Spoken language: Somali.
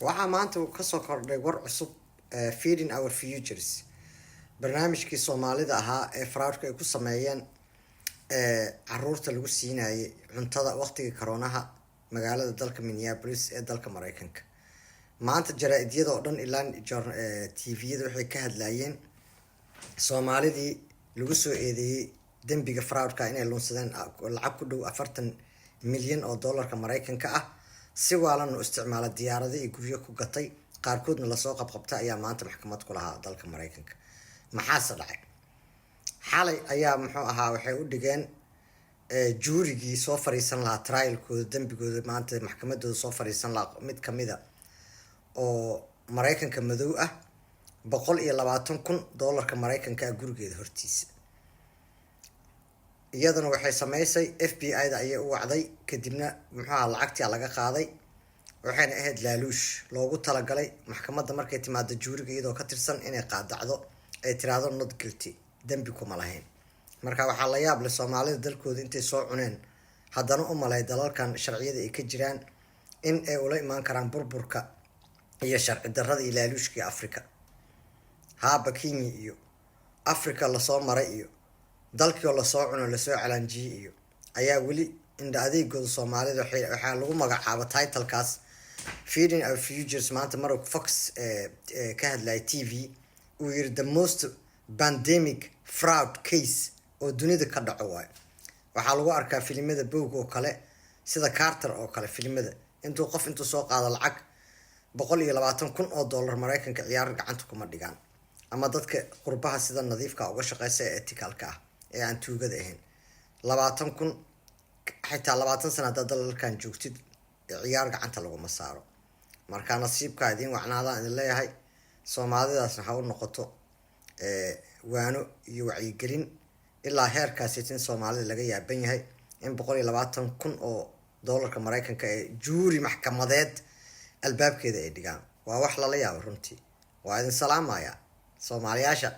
Waxaa maanta kasoo kordhay war cusub, Feeding Our Futures, barnaamijkii Soomaalida ahaa ee fraudka ay ku sameeyeen, caruurta lagu siinayay cuntada waqtigii coroonaha, magaalada dalka Minneapolis ee dalka Mareykanka. Maanta jaraa-idyada oo dhan ilaa TV-yada waxay ka hadlayeen Soomaalidii lagu soo eedeeyey dembiga fraudka, inay lunsadeen lacag ku dhow 40 milyan oo dollarka Mareykanka ah, si waalan u isticmaala, diyaarado iyo guryo ku gatay, qaarkoodna lasoo qabqabtay, ayaa maanta maxkamad ku lahaa dalka Mareykanka. Maxaase dhacay? Xalay ayaa, muxuu ahaa, waxay u dhigeen jurygii soo fariisan lahaa trialkooda, dembigooda maanta maxkamadooda soo fariisan lahaa, mid kamida oo Mareykanka madow ah, 120,000 dollarka Mareykanka ah gurigeeda hortiisa. Iyadana waxay sameysay, FBI da ayay u wacday, kadibna, muxuu ahaa, lacagtia laga qaaday. Waxayna ahayd laaluush loogu talagalay maxkamadda markay timaado juryga iyadoo ka tirsan inay qaadacdo, ay tiraahdo "not guilty", dembi kuma lahayn. Marka waxaa la yaab leh Soomaalida dalkooda intay soo cuneen, haddana u malay dalalkan sharciyada ay ka jiraan in ay ula imaan karaan burburka iyo sharci darrada iyo laaluushkii Africa, haaba Kenya iyo Africa lasoo maray iyo dalkii oo lasoo cuno, lasoo calaanjiyey iyo ayaa weli indha adeegooda. Soomaalida waxaa lagu magacaaba titlekaas Feeding Our Futures. Maanta mar Fox ka hadlaya TV uu yiri "the most pandemic fraud case" oo dunida ka dhaco waayo. Waxaa lagu arkaa filimada bowg oo kale, sida Carter oo kale, filimada intuu qof intuu soo qaado lacag 120,000 oo dollar Mareykanka, ciyaar gacanta kuma dhigaan, ama dadka qurbaha sida nadiifka uga shaqeysa ee ethicalka ah ee aan tuugada ahayn, 20,000, xitaa 20 sana haddaad dalalkan joogtid, ciyaar gacanta laguma saaro. Marka nasiibkaa idiin wacnaadaan idin leeyahay. Soomaalidaasna ha u noqoto waano iyo wacyigelin ilaa heerkaasi in Soomaalida laga yaaban yahay in 120,000 oo dollarka Mareykanka ee jury maxkamadeed albaabkeeda ay dhigaan. Waa wax lala yaabo runtii. Waa idin salaamaya, Soomaaliyaasha.